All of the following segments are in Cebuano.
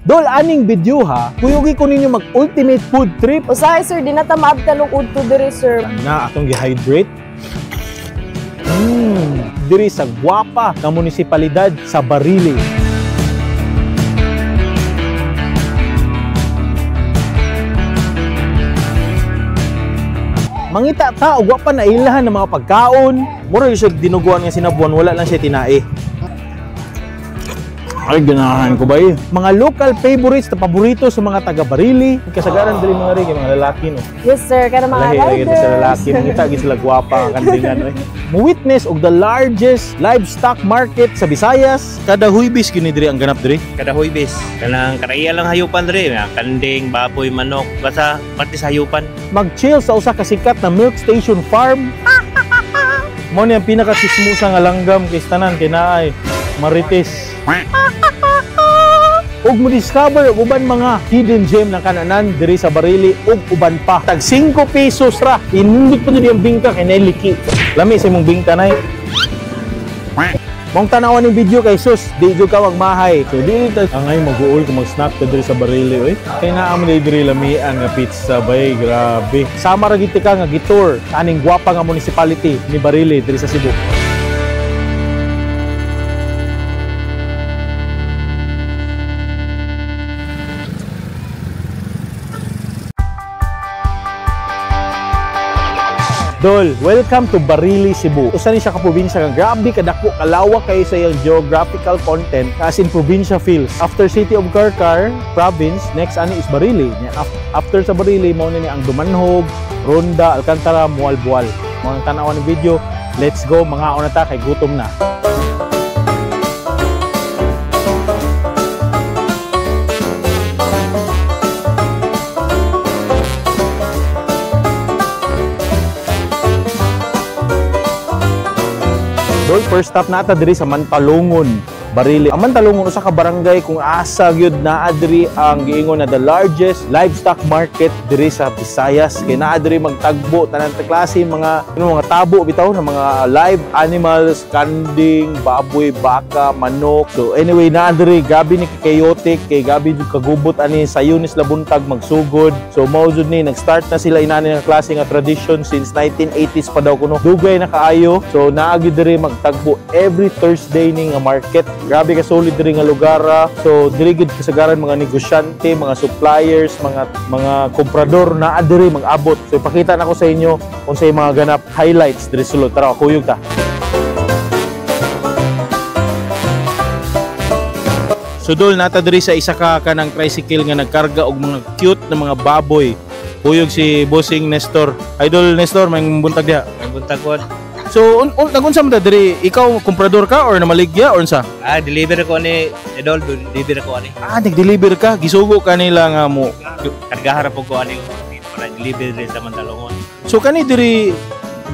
Dol aning video ha, kuyugi ko ninyo mag ultimate food trip. Usahay sir, di na ta maabtan og udto diri sir. Na atong gi-hydrate. Diri sa gwapa nga munisipalidad sa Barili. Mangita ta og wa pa nailahan ng mga pagkaon. Mura gyud siya dinuguan nga sinabuan, wala lang siya tinae. Ay, ganahan ko ba eh. Mga local favorites na paborito sa mga taga Barili. Kasagaran diri mga rin, mga lalaki no. Yes sir, kada mga Lahi lagi riders. sa lalaki, mangita gyud sila gwapa ang kandingan oy. Mo-witness og the largest livestock market sa Visayas. Kada Huybis kini diri ang ganap diri. Kada Huybis. Kanang karaya lang hayupan diri, mga kanding, baboy, manok, basta pati sa hayupan. Mag-chill sa usa ka sikat na milk station farm. Mo ni ang pinaka-chismosa nga langgam kay tanan kay naay Marites. Ug mo discover og uban mga hidden gem ng kananan diri sa Barili ug uban pa. Tag 5 pesos ra. Inindot pa jud ang bingka kay nailiki. Lami sa imong bingka nay. Mong tanawan ning video kay sus, di jud ka magmahay. So di ta angay mag-uol kung mag-snack ta diri sa Barili oy. Kay naa mo diri lamian nga pizza bay, grabe. Sama ra gid ka nga gitour aning gwapa nga municipality ni Barili diri sa Cebu. Dol, welcome to Barili, Cebu. Usa ni siya ka probinsya nga grabe kadako kalawak kayo sa iyang geographical content as in probinsya feels. After City of Carcar province, next ani is Barili. After sa Barili mao ni ang Dumanhog, Ronda, Alcantara, Mualbual. Mao ang tan-awan ng video. Let's go mga ta kay gutom na. Dol, first stop nata diri sa Mantalongon, Barili. Ang Mantalongon usa ka barangay kung asa gyud naa diri ang giingon na the largest livestock market diri sa Visayas. Kay naa diri magtagbo tanan ta klase mga ano, mga tabo bitaw na mga live animals, kanding, baboy, baka, manok. So anyway, naa diri gabi ni chaotic kay gabi jud kagubot ani sayo ni sila buntag magsugod. So mao jud ni nag-start na sila inani nga klase nga tradition since 1980s pa daw kuno. Dugay na kaayo. So naa gyud diri magtagbo every Thursday ni nga market. Grabe ka solid diri nga lugar. So diri gid kasagaran mga negosyante, mga suppliers, mga komprador naa diri mag-abot. So ipakita nako sa inyo kung sa mga ganap highlights diri sulod. Tara, kuyog ta. So dol nata diri sa isa ka kanang tricycle nga nagkarga og mga cute na mga baboy. Kuyog si Bossing Nestor. Idol Nestor, may buntag diha. May buntag ko. So, nagunsa man ta diri, ikaw komprador ka or namaligya or unsa? Ah, deliver ko ni Idol, deliver ko ani. Ah, nag-deliver ka, gisugo ka nila nga mo. Kargahara po ko ani para deliver diri sa Mantalongon. So kani diri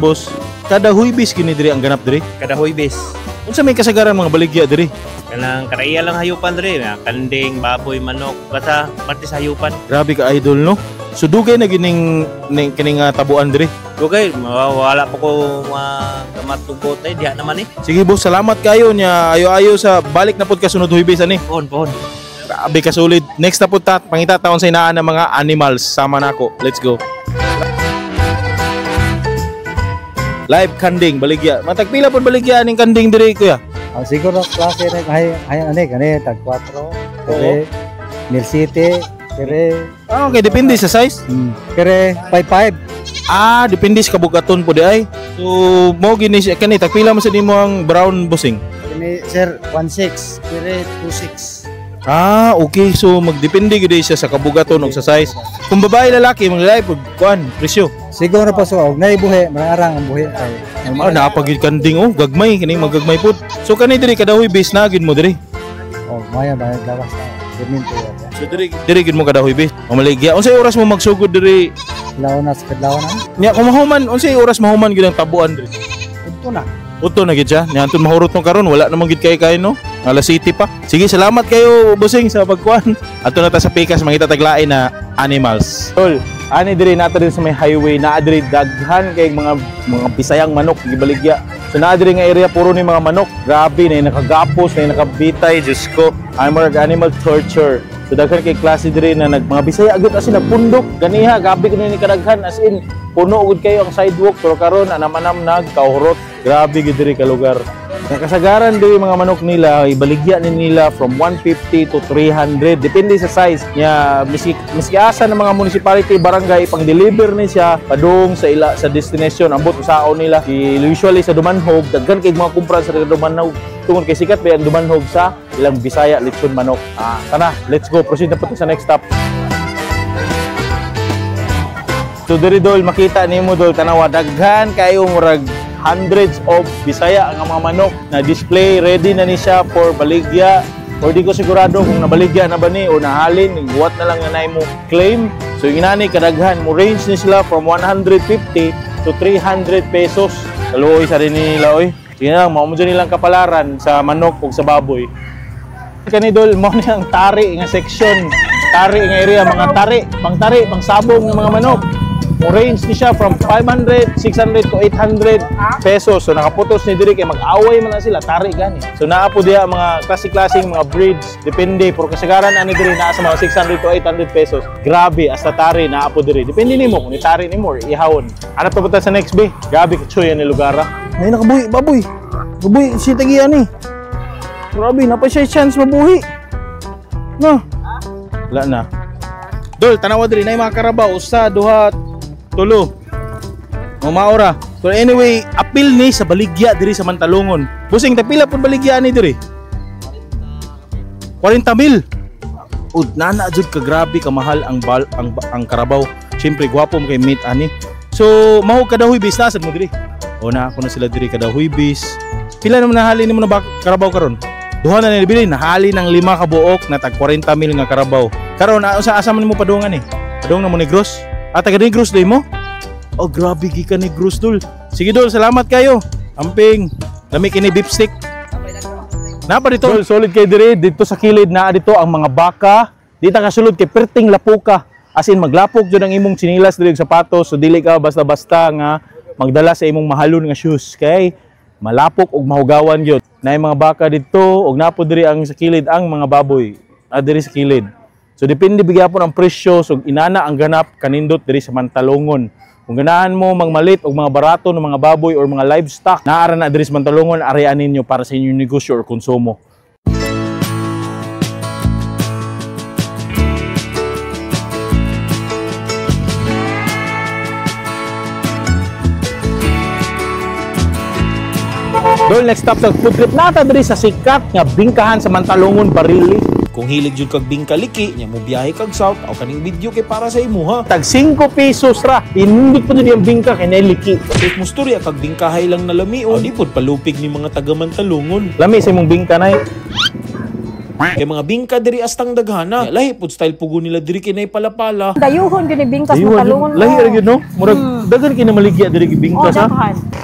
boss, kada Huybis kini diri ang ganap diri. Kada Huybis. Unsa may kasagaran mga baligya diri? Kanang karaya lang hayupan diri, mga kanding, baboy, manok, basta pati sa hayupan. Grabe ka idol no. So dugay na gining kining tabuan diri. Dugay, wala pa ko matubot eh, diha naman eh. Sige boss, salamat kayo nya. Ayo-ayo sa balik na pud ka sunod Huybis ani. Pohon, pohon. Grabe ka solid. Next na pud ta pangita taon sa inaan ng mga animals sama nako. Let's go. Live kanding baligya. Matagpila pud baligya aning kanding diri kuya? Siguro klase na ay ani gani tag 4. Kere Mil City, kere Ah, okay, depende sa size. Kere 55. Ah, depende sa kabugaton po di ay. So, mo gini siya kani tagpila man sa nimo ang brown busing. Kini sir 16, kere 26. Ah, okay. So magdepende gyud siya sa kabugaton ug sa size. Kung babae lalaki maglalay pud kuan presyo. Siguro pa so og nay buhi, marang ang buhi ay. Ah, naapagid kanding oh, gagmay kini magagmay pud. So kani diri kada Huybis na gid mo diri. Oh, maya ba gawas na. Perminto ya. So diri diri gid mo kada Huybis. Mamaligya. Unsay oras mo magsugod diri? Law na sa kadlaw na. Nya kung mahuman, unsay oras mahuman gid ang tabuan diri? Udto na. Uto na gid siya. Nya anton mahurot no karon, wala namang gid kay kay no. Alas City pa. Sige, salamat kayo busing sa pagkuan. Ato na ta sa pikas mangita taglain na animals. Tol, ani diri nata diri sa may highway na diri daghan kay mga Bisayang manok gibaligya. So naa diri nga area puro ni mga manok. Grabe na nakagapos, na nakabitay, Diyos ko. I'm animal torture. So daghan kay klase diri na nag mga Bisaya agud as in nagpundok ganiha, gabi kuno ni kadaghan as in puno gud kayo ang sidewalk pero karon anam-anam nagkahurot. Grabe gid diri ka lugar. Nakasagaran diri mga manok nila, ibaligya ni nila from 150 to 300 depende sa size niya. Miski miski asa ng mga municipality, barangay, pang-deliver ni siya padung sa ila sa destination, ambot usaon nila. Usually sa Dumanhog, daghan kay mga kumpra sa Dumanhog tungod kay sikat ba ang Dumanhog sa ilang Bisaya lechon manok. Ah, tara, let's go. Proceed na po sa next stop. So diri dol makita nimo dol tanawa daghan kayo murag hundreds of Bisaya ang mga manok na display, ready na ni siya for baligya or di ko sigurado kung nabaligya na ba ni o nahalin, guwat na lang na mo claim. So yung inani kadaghan mo range ni sila from 150 to 300 pesos. Kaluoy sa rin nila oy. Sige na lang, mao mo dyan nilang kapalaran sa manok ug sa baboy. Kani dol mo ni ang tari nga section, tari nga area, mga tari, pangtari, pangsabong ng mga manok. Mo range ni siya from 500, 600 to 800 pesos. So nakaputos ni diri kay mag-away man na sila, tari gani. So naa po diha mga klase-klaseng mga breeds, depende pero kasagaran ani diri naa sa mga 600 to 800 pesos. Grabe hasta tari naa po diri. Depende nimo kung itari nimo or ihawon. Ano pa punta sa next bay? Grabe katsuy ani lugar. May nakabuhi baboy. Baboy si tagian ni. Grabe, napa siya chance mabuhi. No. Wala na. Dol, tanawa diri na mga karabaw, usa, duha, tulo. O maora. So anyway, apil ni sa baligya diri sa Mantalongon. Busing tapila pud baligya ni diri. 40 mil. Ud nana jud ka grabe ka mahal ang bal, ang karabaw. Siyempre gwapo mo kay meat ani. So mao kadahoy bis nasad mo diri. O na ako na sila diri kadahoy bis. Pila naman nahali nimo na karabaw karon? Duha na nila nahali ng 5 ka buok na tag 40 mil nga karabaw. Karon asa asa man nimo padungan ni? Padung na mo Negros. Ah, taga Negros day mo? Oh, grabe gikan Negros dul. Sige dul, salamat kayo. Amping. Lami kini beef stick. Napa dito? Dol, solid kay diri dito sa kilid naa dito ang mga baka. Di ta kasulod kay perting lapuka. As in maglapok jud ang imong tsinilas diri og sapatos, so dili ka basta-basta nga magdala sa imong mahalon nga shoes kay malapok og mahugawan gyud. Naay mga baka dito og napo diri ang sa kilid ang mga baboy. Ah, diri sa kilid. So depende bigyapon ang presyo, so inana ang ganap kanindot diri sa Mantalongon. Kung ganahan mo mangmalit og mga barato ng mga baboy or mga livestock, naara na diri sa Mantalongon, arian ninyo para sa inyong negosyo or konsumo. Dol, next stop sa food trip nata diri sa sikat nga bingkahan sa Mantalongon, Barili. Kung hilig jud kag bingkaliki, nya mo biyahe kag south, aw kaning video kay para sa imuha. Tag 5 pesos ra. Inindot po diri ang bingka kay nailiki. If musturya kag bingkahay lang nalamion, di pod palupig ni mga taga Mantalongon. Lami sa imong bingka nay. Kay mga bingka diri astang daghana. Lahi pod style pugo nila diri kay nay palapala. Dayuhon gyud ni bingkas Mantalongon. Lahi ra gyud no. Murag daghan kay namaligya diri gi bingkas ha.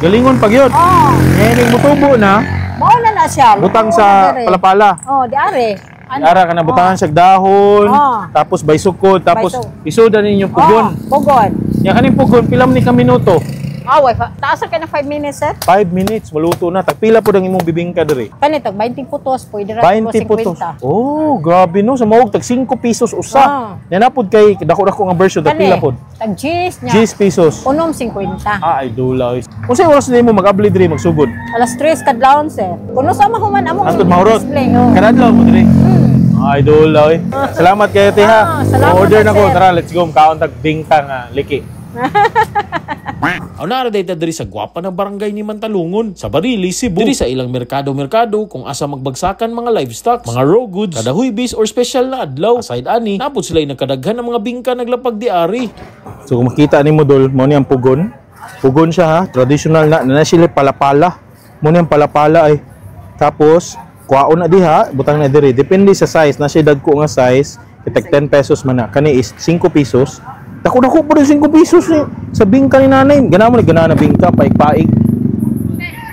Galingon pag yun. Oh. Ngayon mutubo na. Mao na na siya. Butang sa palapala. Oh, di are. Ano? Ara ka na butangan sa dahon, tapos baysukod, tapos isudan ninyo pugon. Oh, pugon. Nya kaning pugon pila man ni ka minuto? Ah, way, taas ka na 5 minutes, sir. 5 minutes maluto na. Tagpila pud ang imong bibingka diri? Kani tag 20 putos, pwede ra 20 putos. Oh, grabe no. Sa mao tag 5 pesos usa. Nya na pud kay dako-dako nga version tagpila pud? Tag 10 nya. 10 pesos. Unom 50. Ah, ay dula. Unsay oras nimo mag-abli diri magsugod? Alas 3 kadlawon, sir. Kuno sa mahuman among Antod mahurot. display, oh. Kanadlaw mo diri. Ay, dula oy. Salamat kayo, tiha. Ah, salamat, Order na ko. sir. Tara, let's go. Kaon tag bingka nga liki. Aw naara day ta diri sa gwapa na barangay ni Mantalongon sa Barili, Cebu. Diri sa ilang merkado-merkado kung asa magbagsakan mga livestock, mga raw goods, kada Huybis or special na adlaw. Aside ani, napod sila nagkadaghan ng mga bingka naglapag di ari. So kung makita nimo dol, mao ni ang pugon. Pugon siya ha, traditional na na sila palapala. Mao ni ang palapala ay. Tapos kuwaon na diha, butang na diri. Depende sa size, na siya dagko nga size, kitag 10 pesos man na. Kani is 5 pesos. Dako-dako po rin 5 pesos ni sa bingka ni nanay. Gana mo ni gana na bingka paig-paig.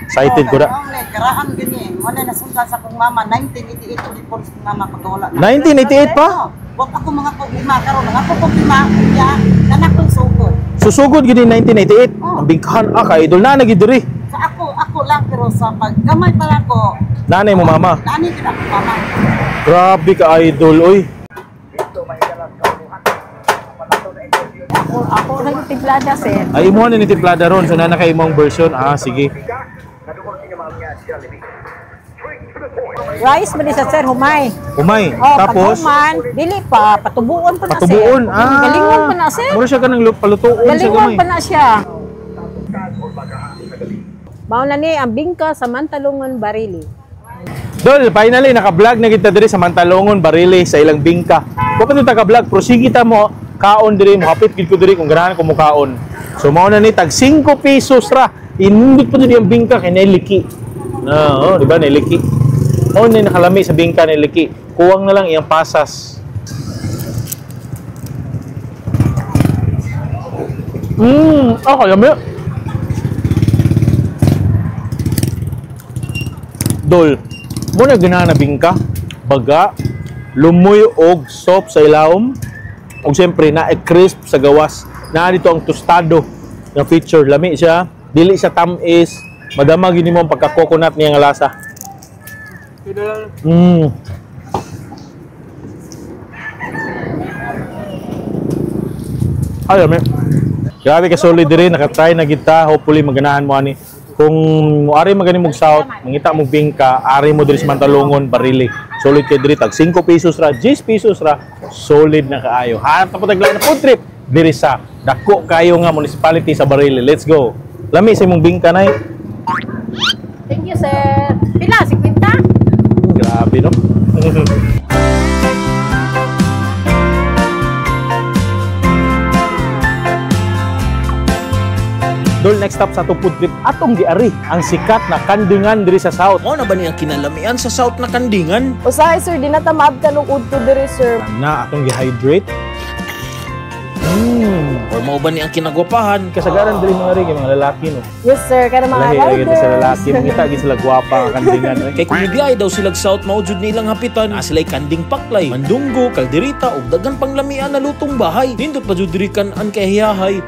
Excited ko na. Karaan gini. Wala na sundan sa kong mama 1988 report sa mama pagwala na. 1988 pa? Wa pa ko mga problema karon, nga ko problema ya kanak kong sugod. Susugod gid 1988. Oh. Ang bingkahan ah, ka idol na nagi diri. Sa ako, ako lang. sa pag gamay pa lang ko. Nanay mo mama. Nani gid ako mama. Grabe ka idol oy. Ako na yung timplada, sir. Ay imo na ni timplada ron so nana kay imong version. Ah sige. Rice man ni sa sir, humay. Umay. Oh, Tapos paghuman, dili pa, patubuon pa na, sir. patubuon. Ah. Galingon pa na, sir. Mura siya kanang palutuon sa Galingon gamay. pa na siya. Mao na ni ang bingka sa Mantalungon, Barili. Dol, finally naka-vlog na kita diri sa Mantalongon, Barili sa ilang bingka. Wa pa ta ka-vlog, pero sige ta mo kaon diri, mo hapit gid ko diri kung ganahan ko mo kaon. So mao na ni tag 5 pesos ra. Inindot pa diri ang bingka kay nailiki. Na, oh, di ba nailiki? Mao ni nakalami sa bingka nailiki. Kuwang na lang iyang pasas. Okay, lami. Dol, mo na ganahan na bingka, baga, lumoy og soap sa ilawom, og siyempre na crisp sa gawas. Na dito ang tostado na feature. Lami siya, dili siya tamis, madama gini mo ang pagka-coconut niya nga lasa. Ay, lami. Grabe ka solid diri, nakatry na kita. Hopefully maganahan mo ani. Kung ari magani mog south, mangita mog bingka, ari mo diri sa Mantalongon, Barili. Solid kay diri tag 5 pesos ra, 10 pesos ra, solid na kaayo. Hanap na po taglain na food trip diri sa dako kayo nga municipality sa Barili. Let's go. Lami sa imong bingka nay. Thank you, sir. Pila, 50? Grabe no. Dol, next stop sa atong food trip, atong giari ang sikat na kandingan diri sa South. Mao na ba ni ang kinalamian sa South na kandingan? Usahay sir, di na ta maabtan og udto diri sir. Na atong gi-hydrate. Or mao ba ni ang kinagwapahan? Kasagaran diri mga rin, mga lalaki no. Yes sir, kada mga Lahi lagi riders. sa lalaki, mangita gid sila gwapa ang kandingan. Eh. Kay kung mibiyahe daw silag South mao jud nilang hapitan, naa sila'y kanding paklay, mandunggo, kalderita ug daghan pang lamian na lutong bahay. Nindot pa jud diri kan-an kay hiyahay.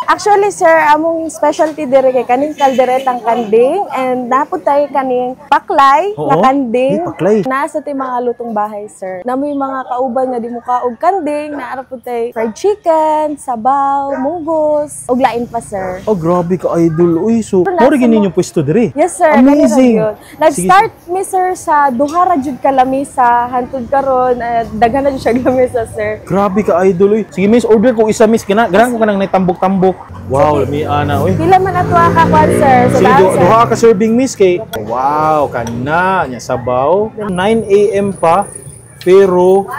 Actually sir, among specialty diri kay kaning kalderetang kanding and napud tayo kaning paklay Oo. na kanding. Di, paklay. Naa sa tay mga lutong bahay sir. Namoy mga kauban nga di mo kaog kanding, naa ra pud tay fried chicken, sabaw, munggos, ug lain pa sir. Oh, grabe ka idol. Uy, so, Pero mao nasa rin mo- ninyong pwesto diri. Yes sir, Amazing. ganun yun. Nag-start mi sir sa duha ra jud ka lamisa hantud karon daghan na jud siya lamisa sir. Grabe ka idol uy. Sige miss, order ko isa miss kina. Ganahan ko kanang naitambok-tambok. Wow, lami ana uy. Pila man ato ka kwan sir? So, Sige, daan, sir. duha ka serving miss kay. Wow, kana nya sabaw. 9 AM pa pero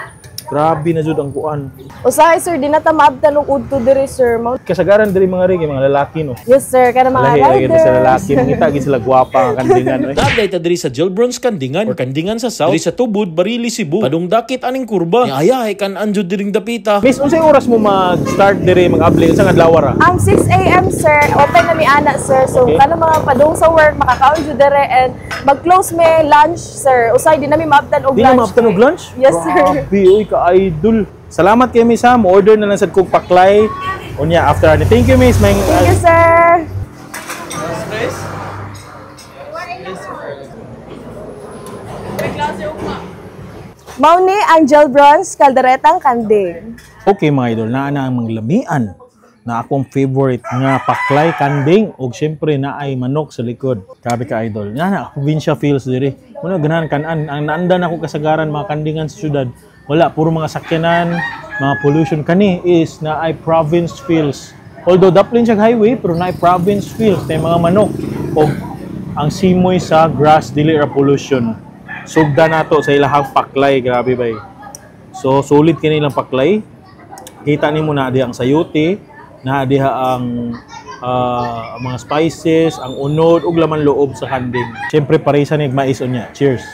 grabe na jud ang kuan. Usahay sir, di na ta maabtan og udto diri sir. Kasagaran diri mga rin mga lalaki no. Yes sir, kada mga Lahi lagi riders. sa lalaki, mangita gid sila gwapa ang kandingan uy. Daday ta diri sa Jelbrons Kandingan or Kandingan sa South, diri sa Tubod, Barili, Cebu. Padung dakit aning kurba. Ni ayahay kan-an jud diring dapita. Miss, unsay oras mo mag-start diri mag-abli unsang adlaw ra? Ang 6 a.m. sir, open na mi ana sir. So Okay. kana mga padung sa work makakaon jud dere and mag-close me lunch sir. Usahay di na mi maabtan og Di na lunch. maabtan og lunch? Yes sir. Grabe, uy, ka-idol. Salamat kay Miss ha. Mo-order na lang sad kog paklay. Unya, after ani. Thank you, Miss. May, Thank you sir. Mao ni ang Gel Bronze Kalderetang Kanding. Okay mga idol, naa na ang mga lamian na akong favorite nga paklay kanding og syempre naay manok sa likod. Grabe ka idol. Nga na probinsya feels diri. Muna ganahan kanan ang naandan ako kasagaran mga kandingan sa syudad. Wala puro mga sakyanan, mga pollution kani is naay province feels. Although daplin siya highway pero naay province feels na mga manok og ang simoy sa grass dili ra pollution. Sugda nato sa ilahang paklay, grabe bay. So solid kini ilang paklay. Kita nimo na diha ang sayuti, na diha ang mga spices, ang unod ug laman loob sa kanding. Siyempre parisa ni mais unya. Cheers.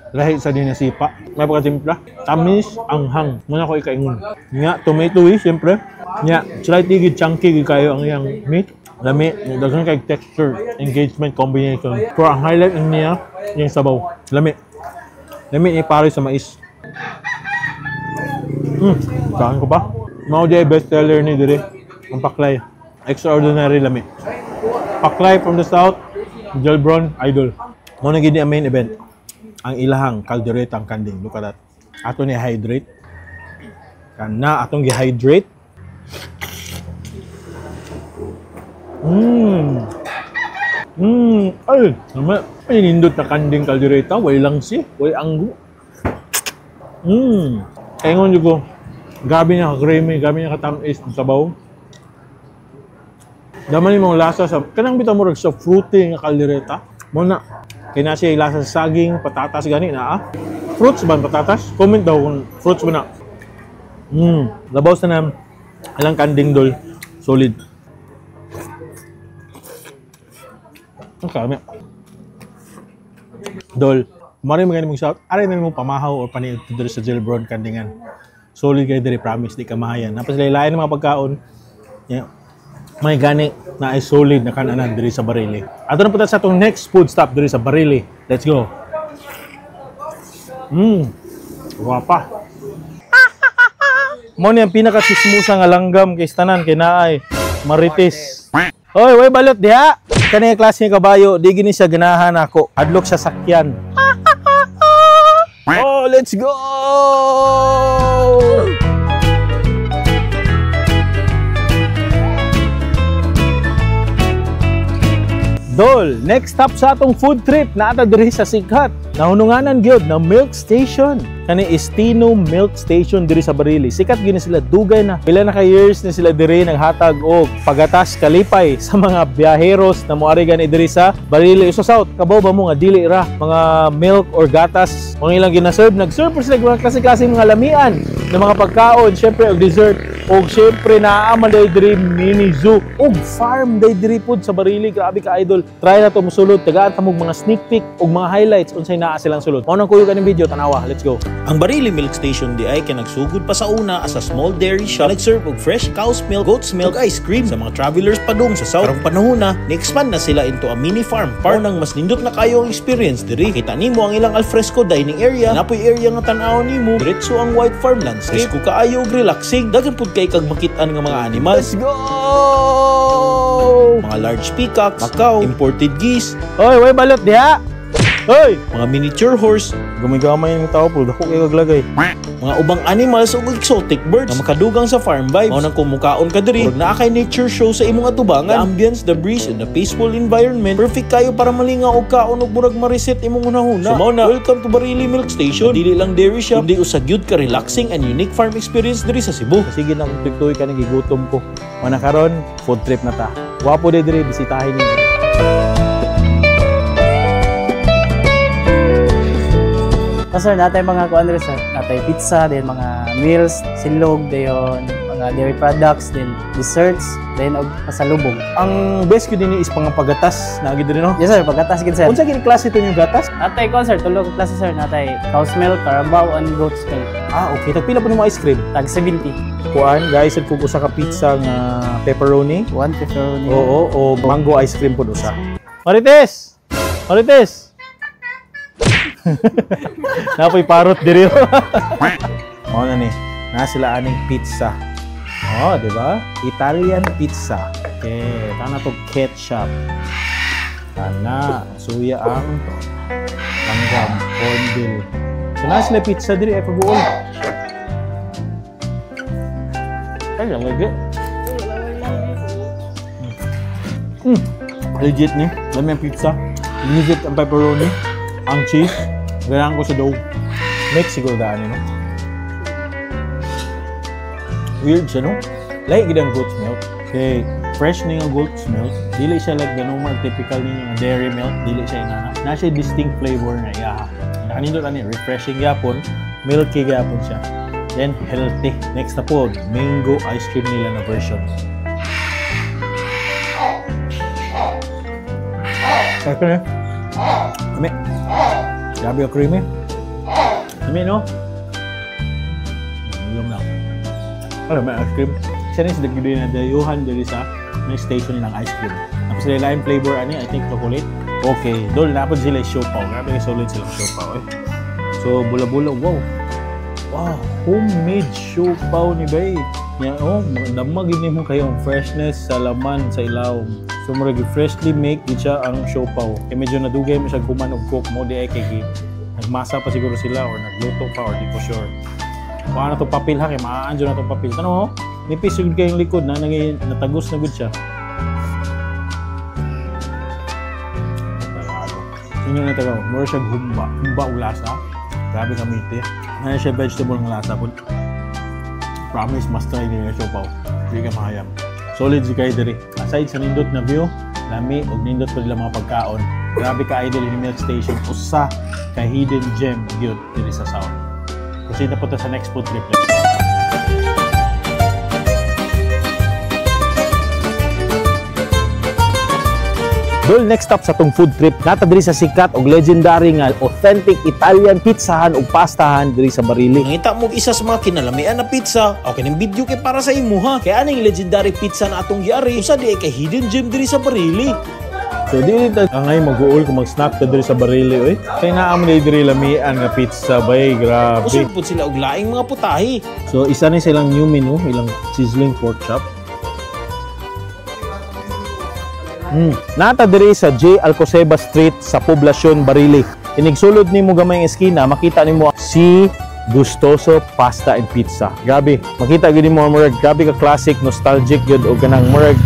Lahi sa dinasipa. May pagkatimpla. Tamis, anghang. Muna ko ikaingon. Nga, tomato eh, siyempre. Nga, slightly gid chunky gid kayo ang iyang meat. Lami, daghan kay texture, engagement combination. Pero ang highlight niya, yung sabaw. Lami. Lami ni pare sa mais. Saan ko pa? Mao di ay best seller ni dire. Ang paklay. Extraordinary lami. Paklay from the south, Jelbron, idol. Mao na gid ni ang main event. Ang ilahang kaldereta ang kanding. Look at that. Ato ni hydrate. Kana atong gi-hydrate. Ay, tama. Ay, nindot na kanding kaldereta. Way lang si. Way anggo. Kaya ngon ko, gabi niya ka-creamy, gabi niya ka-tamis, ang sabaw. Daman yung mga lasa sa, kanang bitaw mo sa fruity nga kaldereta. Muna, kaya na siya lasa sa saging, patatas, gani na ah. Fruits ba ang patatas? Comment daw kung fruits ba na. Labaw sa na, alang kanding dol. Solid. Ang kami. Dol, mari mo mong shout, aray na mo pamahaw or paniid diri sa Jelbron kandingan. Solid kayo diri, promise, di ka mahayan. Napos laylayan ng mga pagkaon. Yeah. May gani na ay solid na kananan diri sa Barili. Ato na punta sa atong next food stop diri sa Barili. Let's go. Guwapa. Mo ni ang pinaka-chismosa nga langgam kay tanan kay naay Marites. Hoy, way balot diha. Kani klase nga kabayo, di gini siya ganahan ako. Adlok siya sakyan. Oh, let's go! Dol, next stop sa atong food trip naata diri sa Sighat. Nahununganan gyud na milk station. Kani Estino Milk Station diri sa Barili. Sikat gyud ni sila, dugay na. Pila na ka years ni sila diri naghatag og pagatas kalipay sa mga biyaheros na moari gani diri sa Barili sa South. Kabaw ba mo nga dili ra mga milk or gatas mga ilang gina-serve? Nag-serve po sila mga klase-klase mga lamian ng mga pagkaon, syempre og dessert, og syempre naa man day diri mini zoo og farm day diri pod sa Barili. Grabe ka idol. Try na to musulod, tagaan ta mog mga sneak peek og mga highlights unsay naa silang sulod. Mao nang kuyog aning video, tanawa. Let's go. Ang Barili Milk Station di ay kay nagsugod pa sa una as a small dairy shop, nag-serve og fresh cow's milk, goat's milk, ug ice cream sa mga travelers padung sa south. Karong panahon na, ni-expand na sila into a mini farm. Park nang mas nindot na kayo ang experience diri. Kita nimo ang ilang alfresco dining area, napoy area nga tan-awon nimo, diretso ang white farm landscape. Presko kaayo og relaxing, daghan pud kay kag makit-an nga mga animals. Let's go! Mga large peacocks, macaw, imported geese. Hoy, way balot diha. Hoy, mga miniature horse, Gamay-gamay ng tao po, dako kay kaglagay. Mga ubang animals ug exotic birds nga makadugang sa farm vibes. Mao nang kumukaon ka diri, murag naa kay nature show sa imong atubangan. The ambience, the breeze, and the peaceful environment, perfect kayo para malingaw og kaon ug murag ma-reset imong hunahuna. So mao na, welcome to Barili Milk Station. Dili lang dairy shop, kundi usa gyud ka relaxing and unique farm experience diri sa Cebu. Sige na kung tuig ka nang gigutom ko. Mao na karon, food trip na ta. Wapo day diri, bisitahin ninyo. Sir, natay mga kuan diri sir. Natay pizza, then mga meals, silog, dayon mga dairy products, then desserts, then og pasalubong. Ang best gyud dinhi is pangapagatas na gyud diri no. Yes sir, pagatas gid sir. Unsa gid klase to yung gatas? Natay kuan sir, tulo ka klase sir, natay cow's milk, carabao and goat's milk. Ah, okay. Tag pila po nimo ice cream? Tag 70. Kuan, guys, sad kog usa ka pizza nga pepperoni. One pepperoni. Oo, o mango ice cream pod usa. Marites! Marites! Napoy parot diri. Mao na ni. Na sila aning pizza. Oh, di ba? Italian pizza. Okay, tana to ketchup. Tana, suya ang langgam, cornmeal. So na sila pizza diri ay pag-uol. Ay, lagi. Legit ni. Lami ang pizza. Legit ang pepperoni. Ang cheese. Ganahan ko sa dough. Mix siguro daan, no? Weird siya, no? Like gid ang goat's milk. Okay, fresh ni nga goat's milk. Dili siya like the normal typical ni nga dairy milk. Dili siya inana. Na siya distinct flavor na iya. Nakanindot ani, refreshing gyapon, milky gyapon siya. Then healthy. Next na po, mango ice cream nila na version. Okay. Ami. Grabe ang creamy. Ami, no? Ilong na. Ano, may ice cream. Siya rin sa dagdag na dayuhan diri sa may station nilang ice cream. Tapos sila lain flavor ani, I think chocolate. Okay, dol napod sila siopaw. Grabe ka solid silang siopaw eh. So bula-bula, wow. Wow, homemade siopaw ni bay. Nya oh, damag gid nimo kayo ang freshness sa laman sa ilawom. So murag freshly make gid siya ang siopaw. Kay medyo nadugay mo siya guman og cook mo di ay kay nagmasa pa siguro sila or nagluto pa or di ko sure. Kuha na to papel ha, kay maaan na tong papel. Tanaw oh, nipis jud kayong likod na nangay natagos na gud siya. Tagalog. Inyo na tagaw, mura siya humba. Humba og lasa. Grabe kamiti. Ano siya vegetable ng lasa po. Promise, must try niyo yung siopaw. Hindi ka mahayam. Solid si kayo diri. Aside sa nindot na view, lami og nindot pa nila mga pagkaon. Grabe ka idol ni Milk Station. Usa ka hidden gem gyud diri sa South. Proceed na po ta sa next food trip. Let's go. Dol, next stop sa tong food trip, nata diri sa sikat og legendary nga authentic Italian pizzahan ug pastahan diri sa Barili. Nangita mo og isa sa mga kinalamian na pizza, o kining video kay para sa imuha. Kay aning legendary pizza na atong giari, usa di ay kay hidden gem diri sa Barili. So dili ta angay mag-uol kung mag-snack ta diri sa Barili oy. Kay naa mo diri lamian nga pizza bay, grabe. Usod pud sila og laing mga putahe. So isa ni silang new menu, ilang sizzling pork chop. Nata diri sa J. Alcoseba Street sa Poblacion, Barili. Inigsulod nimo gamay nga eskina, makita nimo si Gustoso Pasta and Pizza. Grabe, makita gyud nimo murag grabe ka classic, nostalgic gyud og kanang murag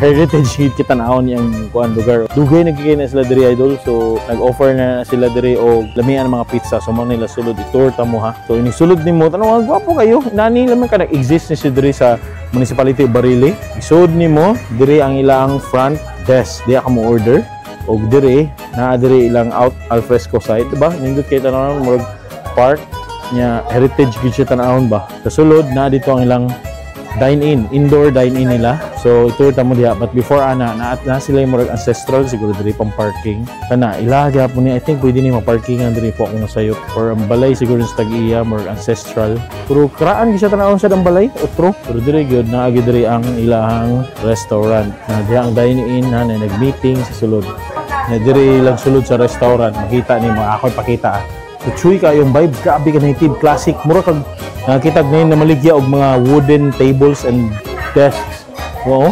heritage gyud kita naon yang kuan lugar. Dugay na gyud na sila diri idol, so nag-offer na sila diri og lamian mga pizza. So mo nila sulod i-tour ta mo ha. So inigsulod nimo, tan-aw gwapo kayo. Nani laman ka nag-exist ni siya diri sa Municipality of Barili. Isod nimo diri ang ilang front desk. Diya ka mo order og diri naa diri ilang out alfresco side, diba? Nindot kay tan-awon murag park nya, heritage gyud siya tan-awon ba. Sa sulod naa dito ang ilang dine-in, indoor dine-in nila. So itour ta mo diha, but before ana na sila yung murag ancestral siguro diri pang parking. Kana ila gyapon ni, I think pwede ni ma-parkingan diri po akong nasayop or ang balay siguro sa tag-iya murag ancestral. Pero karaan gyud siya tan-awon sa ang balay otro. Pero diri gyud naa gyud diri ang ilahang restaurant. Na diha ang dine-in ha, na nag-meeting sa sulod. Na diri lang sulod sa restaurant makita nimo, ako ipakita. So chuy ka yung vibe, grabe ka native classic. Mura kag nakita ngayon na maligya og mga wooden tables and desks. Oo.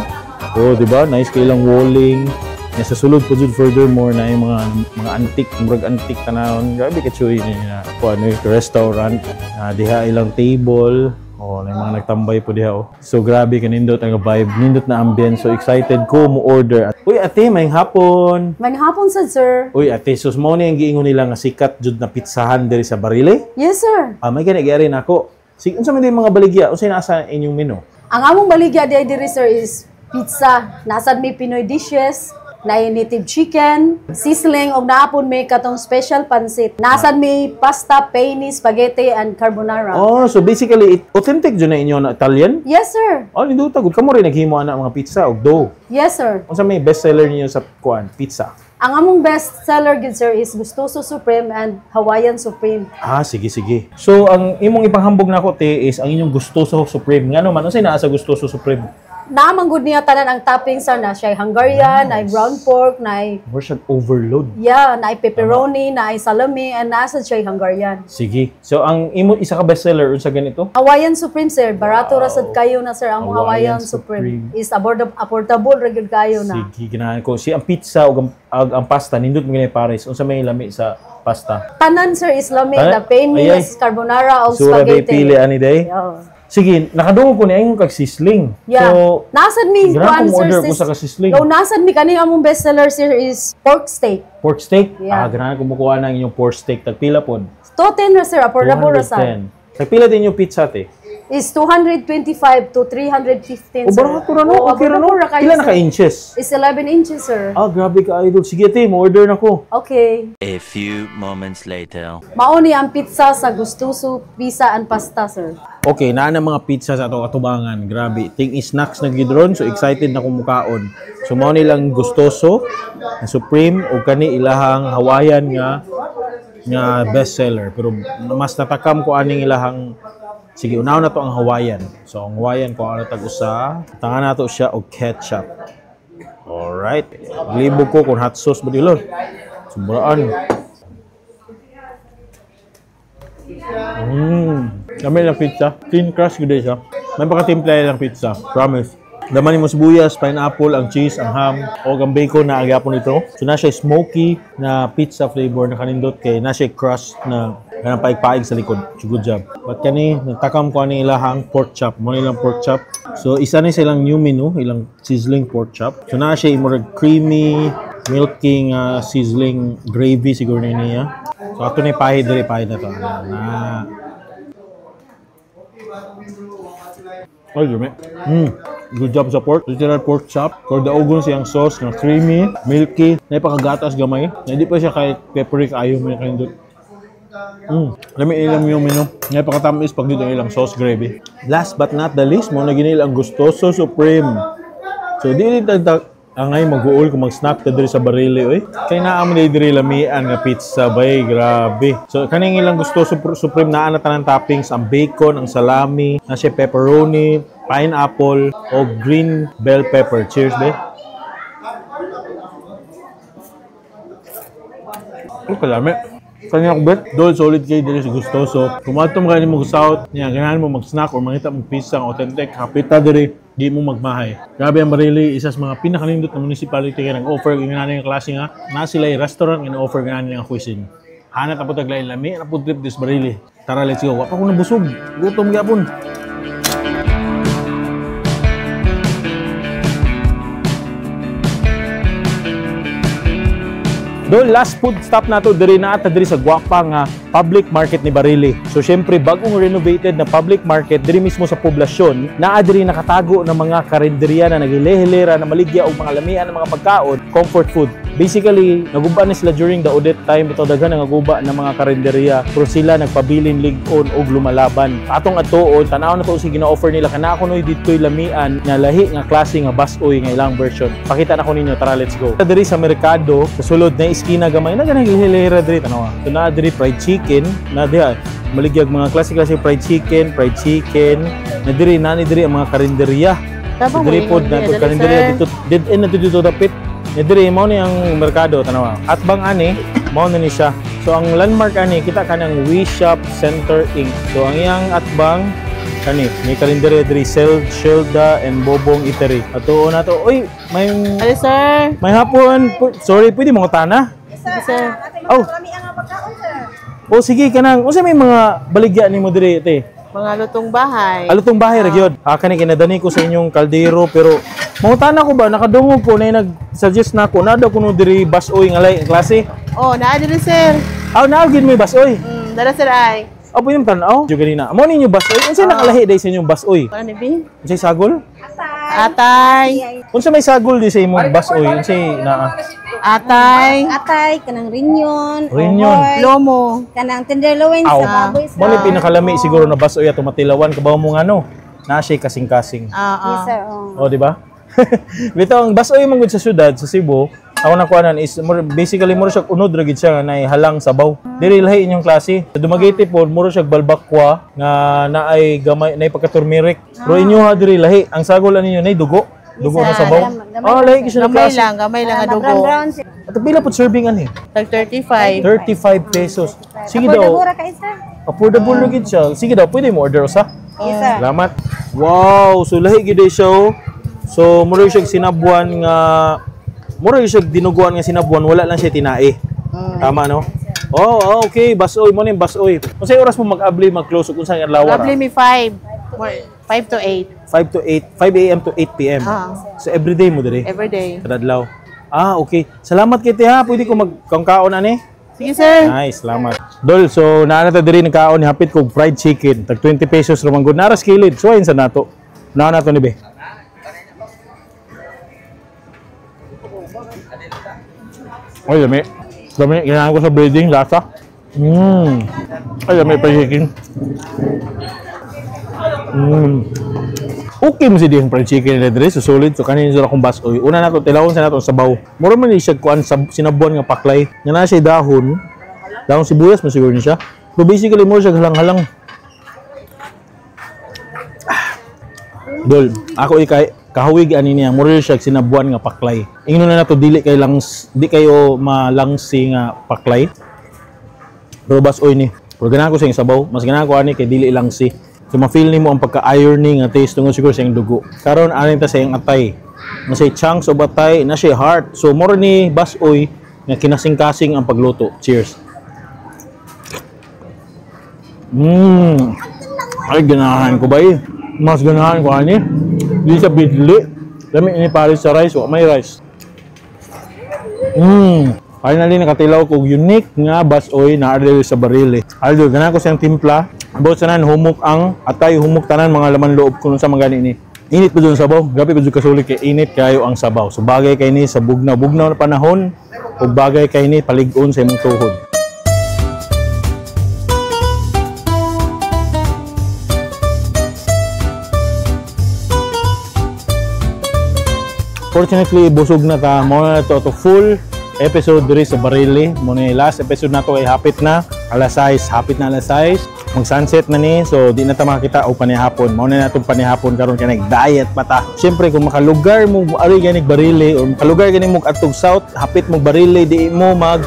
Oh, di ba? Nice kay ilang walling. Nya sa sulod po jud furthermore na yung mga antique, murag antique tanawon. Grabe ka chuy ni na kuan ano, restaurant. Na diha ilang table. Oh, na yung mga nagtambay po diha oh. So grabe ka nindot ang vibe, nindot na ambience. So excited ko mo order. Uy, ate, maayong hapon. Maayong hapon sad, sir. Uy, ate, sus mo ni ang giingon nila nga sikat jud na pizzahan diri sa Barili. Yes, sir. Ah, may gani gyari nako. Sige, unsa man din mga baligya? Unsay naa sa inyong menu? Ang among baligya di diri, sir, is pizza. Nasad may Pinoy dishes, na native chicken, sizzling, og naapon may katong special pansit. Nasad may pasta, penne, spaghetti, and carbonara. Oh, so basically it, authentic jud na inyo na Italian? Yes, sir. Oh, nindot gud kamo rin naghimo ana mga pizza og dough. Yes, sir. Unsa may best seller ninyo sa kuan, pizza? Ang among best seller gid, sir, is Gustoso Supreme and Hawaiian Supreme. Ah, sige sige. So ang imong ipanghambog nako te is ang inyong Gustoso Supreme. Ngano man unsay naa sa Gustoso Supreme? Naman gud niya tanan ang toppings, sir, na siya Hungarian, na ground pork, na More siya overload. Yeah, na pepperoni, na salami, and nasa siya Hungarian. Sige. So ang imo isa ka best seller unsa ganito? Hawaiian Supreme, sir. Barato ra sad kayo na, sir. Ang Hawaiian Hawaiian Supreme is affordable, affordable ra gyud kayo na. Sige, ganahan ko. Si ang pizza ug ang pasta nindot mo gani pares. Unsa may lami sa pasta? Tanan, sir, is lami. Tanan? The penne, Ay, ay. carbonara, o Sura bay spaghetti. pili ani day. Yeah. Sige, nakadungog ko ni ayong kag sizzling. Yeah. So, Nasad mi ganahan kuan, kong sir, order ko sa ka sizzling. No, nasad mi kani among best seller, sir, is pork steak. Pork steak? Yeah. Ah, ganahan ko mukuha ng inyong pork steak. Tagpila pod. 210 ra, sir, affordable ra sa. 210. Tagpila din yung pizza te. Is 225 to 315, O sir. barato ra no? Oo, Okay ra no? affordable ra kayo, Pila na sir. ka inches? Is 11 inches, sir. Ah, grabe ka idol. Sige te, mo order na ko. Okay. A few moments later. Mao ni ang pizza sa Gustoso Pizza and Pasta, sir. Okay, naa na mga pizza sa atong atubangan. Grabe. Ting is snacks na gid ron, so excited na kumukaon. So mao nilang Gustoso, ang Supreme ug kani ilahang Hawaiian nga best seller. Pero mas natakam ko aning ilahang. Sige, unahon na to ang Hawaiian. So ang Hawaiian ko ano tag usa. Tanga na to siya og ketchup. Alright. Libog ko kung hot sauce ba dilo. Sobraan. Kami lang pizza. Thin crust gud siya. May pagkatimpla lang pizza. Promise. Laman mo sibuyas, pineapple, ang cheese, ang ham, o ang bacon na agyapon nito. So na siya smoky na pizza flavor na kanindot kay na siya crust na kanang paig-paig sa likod. So good job. But kani nagtakam ko ani ilahang pork chop. Mo ilang pork chop. So isa ni sa ilang new menu, ilang sizzling pork chop. So na siya murag creamy, milky nga sizzling gravy siguro na niya. So ato ni pahid diri, pahid na to. Na. Ay, lami. Good job sa pork. Literal pork chop. For the ogon siyang sauce na creamy, milky, na ipakagatas gamay. Na hindi pa siya kahit peppery kaayo mo yung kanindot. Lami ilang yung menu. Na ipakatamis pag dito ilang sauce gravy. Last but not the least, mo na ginil ang Gustoso Supreme. So, di din angay mag-uol kung mag-snack ta diri sa Barili oy. Kay naa mo diri lamian nga pizza bay, grabe. So kaning ilang Gustoso Supreme naa na tanan toppings, ang bacon, ang salami, na siya pepperoni, pineapple o green bell pepper. Cheers, be. Oh, kalami. Kanya ko bet, dol solid kay diri sa Gustoso. Kung adto mo kayo mo south, niya ganahan mo mag-snack or mangita mo pizza ang authentic, hapita diri, di mo magmahay. Grabe ang Barili, isa sa mga pinakanindot na municipality kay nag-offer og ingana nga klase nga na sila ay restaurant nga offer ngana nga cuisine. Hanat na po taglain lami na po trip this Barili. Tara, let's go. Wa pa ko nabusog. Gutom gyapon. Doon, last food stop nato diri na ata diri sa Guapa nga public market ni Barili. So syempre bagong renovated na public market diri mismo sa poblasyon, naa diri nakatago ng mga karinderya na naghilehilera na maligya og mga lamian ng mga pagkaon, comfort food. Basically, naguba na sila during the audit time, ito daghan ang naguba ng mga karinderya pero sila nagpabilin lig-on og lumalaban. Atong atuon, tan-aw na to sa gina-offer nila kana ako noy didtoy lamian nga lahi nga klase nga basoy nga ilang version. Pakita na ko ninyo, tara let's go. Diri sa merkado, sa sulod na iskina gamay na ganang hilera diri tanawa. So naa diri fried chicken, na diha maligyag mga klase-klase fried chicken, na diri nani diri ang mga karinderya. So, diri pod na karinderya dito dead end na dito dapit. Na diri mao ni ang merkado tanawa. At bang ani mao na ni siya. So ang landmark ani kita kanang We Shop Center Inc. So ang iyang atbang kani may karinderya diri Shelda and Bobong Eatery. Ato na to. Oy, may Hello sir. May hapon. Sorry, pwede mo tana? Sir. Oh. Oh, sige kanang unsa may mga baligya nimo diri te? Mga lutong bahay. Ah, lutong bahay ra gyud. Ah, kani kinadani ko sa inyong kaldero pero mangutana ko ba nakadungog ko na nag-suggest nako na daw kuno diri basoy nga lay klase. Oh, naa diri sir. Aw, naa gyud may basoy. Dara sir ay. Aw, pwede mo tan-aw. Jud ganina. Mo ninyo basoy. Unsa nakalahi day sa inyong basoy? Ano bi? Unsay sagol? Atay. Unsa may sagol di sa imong basoy? Unsay naa? Atay. Atay, kanang rinyon, Rinyon. Lomo. Kanang tenderloin sa baboy sa. Mo ni pinakalami siguro na basoy ato matilawan kabaw mo nga no. Na siya kasing-kasing. Yes, sir. Oh. Oh, di ba? Bitaw ang basoy man gud sa syudad sa Cebu, ako nakuanan is more, basically mura siya unod ra gid siya nga naay halang sabaw. Diri lahi inyong klase. Sa Dumaguete po mura siya balbakwa nga naay gamay naay pagka-turmeric. Pero inyo ha diri lahi ang sagol ninyo nay dugo. Dugo na sabaw. Ah, lahi gyud siya na klase. Gamay lang nga dugo. At pila po serving ani? Tag 35. 35 pesos. Sige daw. Affordable ra kay sir. Affordable ra gid siya. Sige daw, pwede mo order usa. Yes, sir. Salamat. Wow, so lahi gid siya. Oh. So mura siya sinabuan nga mura siya dinuguan nga sinabuan, wala lang siya tinae. Tama no? Oh, okay, basoy mo ni basoy. Unsay oras mo mag-abli mag-close ug unsang adlaw ra? Abli mi 5. 5 to 8. 5 to 8, 5 AM to 8 PM. So everyday mo diri? Every day. Kada adlaw. Ah, okay. Salamat kay te ha. Pwede ko magkaon ani? Sige sir. Nice, salamat. Dol, so naa na ta diri nagkaon ni hapit kog fried chicken. Tag 20 pesos ra man gud. Nara sa kilid. Suwayin sa nato. Naa nato ni be. Oy, lami. Lami, ganahan ko sa breading, lasa. Ay, lami fried chicken. Okay mo si dihang fried chicken nila diri, so solid. So kanin sila akong basoy. Una nato tilawon sa nato sabaw. Mura man ni siya kuan sinabuan nga paklay. Nga na siya dahon. Dahon sibuyas man siguro ni siya. Pero basically mo siya halang-halang. Dol, ako ikay kahuwig ani niya, mura siya sinabuan nga paklay. Ingnon na nato dili kay langs, di kayo malangsi nga paklay. Pero basoy ni. Pero ganahan ko sa iyang sabaw. Mas ganahan ko ani kay dili lang si. So ma-feel nimo ang pagka-irony nga taste tungod siguro sa iyang dugo. Karon ani ta sa iyang atay. Na siya chunks of atay, na siya heart. So more ni basoy nga kinasing-kasing ang pagluto. Cheers. Ay, ganahan ko ba eh? Mas ganahan ko ani. Di sa bidli. Lami ini pares sa rice, wa may rice. Finally nakatilaw ko og unique nga basoy na diri sa Barili. Aldo, ganahan ko siyang timpla. About sa nan humok ang atay, humok tanan mga laman loob kuno sa mga gani ni. Init pa dun sabaw. Grabe pa dun kasulit kay init kayo ang sabaw. So bagay kay ni sa bugnaw-bugnaw na panahon ug bagay kay ni palig-on sa imong tuhod. Fortunately, busog na ta. Mo na to full episode diri sa Barili. Mo na yung last episode na to ay hapit na alas 6, hapit na alas 6. Mag sunset na ni, so di na ta makita og panihapon. Mao na natong panihapon karon kay nag-diet pa ta. Siyempre kung makalugar mo ari ganig Barili or makalugar gani mo adtog south, hapit mo Barili, di mo mag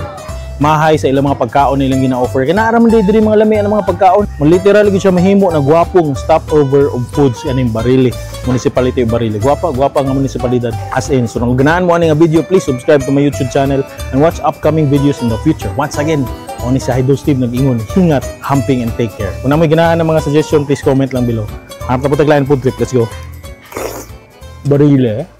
mahay sa ilang mga pagkaon nilang gina-offer. Kaya naa man diri mga lami ang mga pagkaon. Literal gyud siya mahimo na gwapong stopover of foods aning Barili. Municipality of Barili. Gwapa, gwapa nga municipalidad. As in, so kung ganahan mo ani nga video, please subscribe to my YouTube channel and watch upcoming videos in the future. Once again, ako ni si Idol Steve nag-ingon, hingat, humping, and take care. Kung na may ganahan ng mga suggestion, please comment lang below. Hanap na po taglayan food trip. Let's go. Barili.